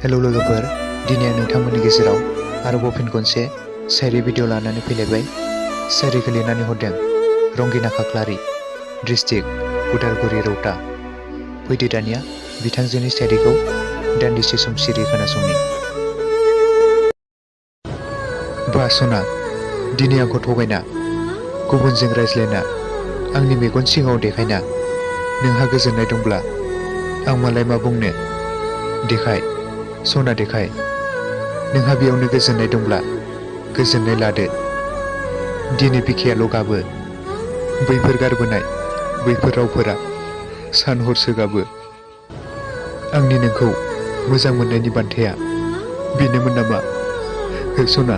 Hello लोगोफोर, दिनै आं नोंथांमोननि गेजेराव आरोबाव फिन खनसे शायरि भिडिअ लानानै फैलायबाय। शायरिखौ लिरनानै हरदों रंगिना खाख्लारि, डिस्ट्रिक्ट उदालगुरि रौता। फैदो दानिया बिथांजोनि शायरिखौ दान्दिसे सम सिरि खोनासंनि। बा सना, दिनै आंखौ थगायना गुबुनजों रायज्लायना आंनि मेगन सिगाङाव देखायना नोंहा गोजोननाय दंब्ला आं मालाय मा बुंनो। देखाय सना देखाय, नोंहा बेयावनो गोजोननाय दंब्ला गोजोननाय लादो। दिनै बिखायाल' गाबो, बैफोर गारबोनाय बैफोर रावफोरा सान हरसो गाबो। आंनि नोंखौ मोजां मोननायनि बान्थाया बेनोमोन नामा? सना।